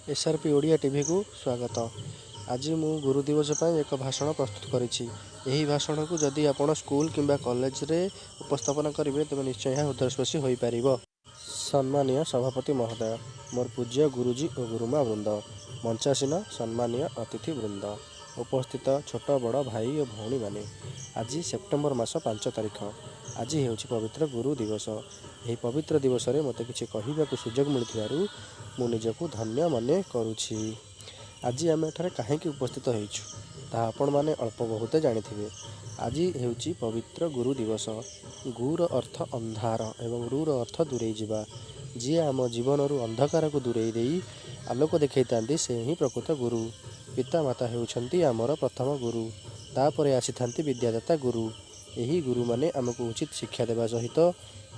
S R P Odia ଟିଭିକୁ ସ୍ୱାଗତ। ଆଜି ମୁଁ ଗୁରୁ ଦିବସ ପାଇଁ ଏକ ଭାଷଣ ପ୍ରସ୍ତୁତ କରିଛି। ଏହି ଭାଷଣକୁ ଯଦି ଆପଣ ସ୍କୁଲ କିମ୍ବା କଲେଜରେ ଉପସ୍ଥାପନା କରିବେ, ତେବେ ନିଶ୍ଚୟ ଏହା ହୃଦୟସ୍ପର୍ଶୀ ହୋଇପାରିବ। ସମ୍ମାନୀୟ ସଭାପତି ମହୋଦୟ, ମୋର ପୂଜ୍ୟ ଗୁରୁଜୀ ଓ ଗୁରୁମା ବୃନ୍ଦ, ମଞ୍ଚାସୀନ ସମ୍ମାନୀୟ ଅତିଥି ବୃନ୍ଦ, ଉପସ୍ଥିତ ଛୋଟ ବଡ଼ ଭାଇ ଓ ଭଉଣୀମାନେ, ଆଜି ସେପ୍ଟେମ୍ବର ମାସ 5 ତାରିଖ। ଆଜି ହେଉଛି ପବିତ୍ର ଗୁରୁ ଦିବସ। ଏହି ପବିତ୍ର ଦିବସରେ ମୋତେ କିଛି କହିବାକୁ ସୁଯୋଗ ମିଳିଥିବାରୁ ମୁଁ ନିଜକୁ ଧନ୍ୟ ମନେ କରୁଛି। ଆଜି ଆମେ ଏଠାରେ କାହିଁକି ଉପସ୍ଥିତ ହେଇଛୁ, ତାହା ଆପଣମାନେ ଅଳ୍ପ ବହୁତ ଜାଣିଥିବେ। ଆଜି ହେଉଛି ପବିତ୍ର ଗୁରୁ ଦିବସ। ଗୁର ଅର୍ଥ ଅନ୍ଧାର ଏବଂ ରୁର ଅର୍ଥ ଦୂରେଇ ଯିବା। ଯିଏ ଆମ ଜୀବନରୁ ଅନ୍ଧକାରକୁ ଦୂରେଇ ଦେଇ ଆଲୋକ ଦେଖାଇଥାନ୍ତି, ସେ ହିଁ ପ୍ରକୃତ ଗୁରୁ। ପିତାମାତା ହେଉଛନ୍ତି ଆମର ପ୍ରଥମ ଗୁରୁ। ତାପରେ ଆସିଥାନ୍ତି ବିଦ୍ୟାଦାତା ଗୁରୁ। ଏହି ଗୁରୁମାନେ ଆମକୁ ଉଚିତ ଶିକ୍ଷା ଦେବା ସହିତ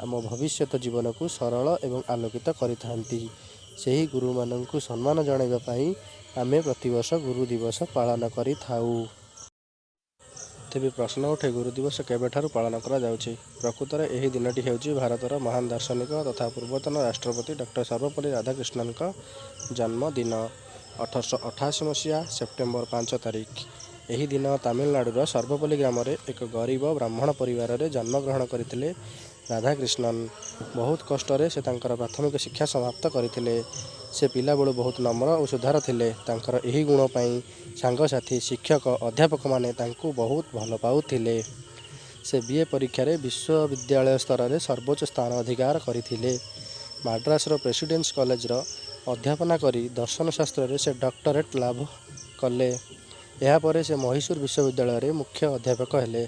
ଆମ ଭବିଷ୍ୟତ ଜୀବନକୁ ସରଳ ଏବଂ ଆଲୋକିତ କରିଥାନ୍ତି। ସେହି ଗୁରୁମାନଙ୍କୁ ସମ୍ମାନ ଜଣାଇବା ପାଇଁ ଆମେ ପ୍ରତିବର୍ଷ ଗୁରୁ ଦିବସ ପାଳନ କରିଥାଉ। ତେବେ ପ୍ରଶ୍ନ ଉଠେ, ଗୁରୁ ଦିବସ କେବେଠାରୁ ପାଳନ କରାଯାଉଛି? ପ୍ରକୃତରେ ଏହି ଦିନଟି ହେଉଛି ଭାରତର ମହାନ ଦାର୍ଶନିକ ତଥା ପୂର୍ବତନ ରାଷ୍ଟ୍ରପତି ଡକ୍ଟର ସର୍ବପଲ୍ଲୀ ରାଧାକ୍ରିଷ୍ଣନଙ୍କ ଜନ୍ମଦିନ, 1888 ମସିହା ସେପ୍ଟେମ୍ବର 5 ତାରିଖ। ଏହି ଦିନ ତାମିଲନାଡୁର ସର୍ବପଲ୍ଲୀ ଗ୍ରାମରେ ଏକ ଗରିବ ବ୍ରାହ୍ମଣ ପରିବାରରେ ଜନ୍ମଗ୍ରହଣ କରିଥିଲେ ରାଧାକ୍ରିଷ୍ଣନ। ବହୁତ କଷ୍ଟରେ ସେ ତାଙ୍କର ପ୍ରାଥମିକ ଶିକ୍ଷା ସମାପ୍ତ କରିଥିଲେ। ସେ ପିଲାବେଳୁ ବହୁତ ନମ୍ର ଓ ସୁଧାର ଥିଲେ। ତାଙ୍କର ଏହି ଗୁଣ ପାଇଁ ସାଙ୍ଗସାଥି, ଶିକ୍ଷକ, ଅଧ୍ୟାପକମାନେ ତାଙ୍କୁ ବହୁତ ଭଲ ପାଉଥିଲେ। ସେ ବି.ଏ ପରୀକ୍ଷାରେ ବିଶ୍ୱବିଦ୍ୟାଳୟ ସ୍ତରରେ ସର୍ବୋଚ୍ଚ ସ୍ଥାନ ଅଧିକାର କରିଥିଲେ। ମାଡ୍ରାସର ପ୍ରେସିଡେନ୍ସି କଲେଜର ଅଧ୍ୟାପନା କରି ଦର୍ଶନ ଶାସ୍ତ୍ରରେ ସେ ଡକ୍ଟରେଟ୍ ଲାଭ କଲେ। ଏହାପରେ ସେ ମହୀଶୂର ବିଶ୍ୱବିଦ୍ୟାଳୟରେ ମୁଖ୍ୟ ଅଧ୍ୟାପକ ହେଲେ।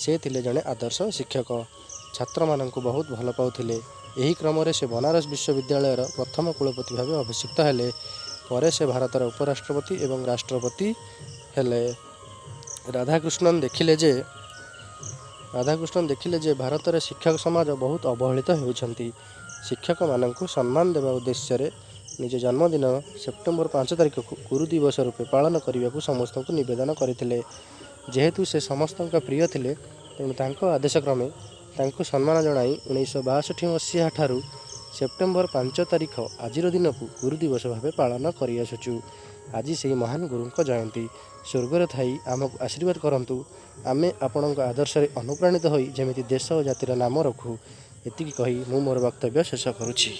ସେ ଥିଲେ ଜଣେ ଆଦର୍ଶ ଶିକ୍ଷକ। ଛାତ୍ରମାନଙ୍କୁ ବହୁତ ଭଲ ପାଉଥିଲେ। ଏହି କ୍ରମରେ ସେ ବନାରସ ବିଶ୍ୱବିଦ୍ୟାଳୟର ପ୍ରଥମ କୁଳପତି ଭାବେ ଅଭିଷିକ୍ତ ହେଲେ। ପରେ ସେ ଭାରତର ଉପରାଷ୍ଟ୍ରପତି ଏବଂ ରାଷ୍ଟ୍ରପତି ହେଲେ। ରାଧାକୃଷ୍ଣନ ଦେଖିଲେ ଯେ ଭାରତରେ ଶିକ୍ଷକ ସମାଜ ବହୁତ ଅବହେଳିତ ହେଉଛନ୍ତି। ଶିକ୍ଷକମାନଙ୍କୁ ସମ୍ମାନ ଦେବା ଉଦ୍ଦେଶ୍ୟରେ ନିଜ ଜନ୍ମଦିନ ସେପ୍ଟେମ୍ବର 5 ତାରିଖକୁ ଗୁରୁ ଦିବସ ରୂପେ ପାଳନ କରିବାକୁ ସମସ୍ତଙ୍କୁ ନିବେଦନ କରିଥିଲେ। ଯେହେତୁ ସେ ସମସ୍ତଙ୍କ ପ୍ରିୟ ଥିଲେ, ତେଣୁ ତାଙ୍କ ଆଦେଶ କ୍ରମେ ତାଙ୍କୁ ସମ୍ମାନ ଜଣାଇ 1962 ମସିହା ଠାରୁ ସେପ୍ଟେମ୍ବର 5 ତାରିଖ ଆଜିର ଦିନକୁ ଗୁରୁ ଦିବସ ଭାବେ ପାଳନ କରିଆସୁଛୁ। ଆଜି ସେହି ମହାନ ଗୁରୁଙ୍କ ଜୟନ୍ତୀ। ସ୍ୱର୍ଗରେ ଥାଇ ଆମକୁ ଆଶୀର୍ବାଦ କରନ୍ତୁ, ଆମେ ଆପଣଙ୍କ ଆଦର୍ଶରେ ଅନୁପ୍ରାଣିତ ହୋଇ ଯେମିତି ଦେଶ ଓ ଜାତିର ନାମ ରଖୁ। ଏତିକି କହି ମୁଁ ମୋର ବକ୍ତବ୍ୟ ଶେଷ କରୁଛି।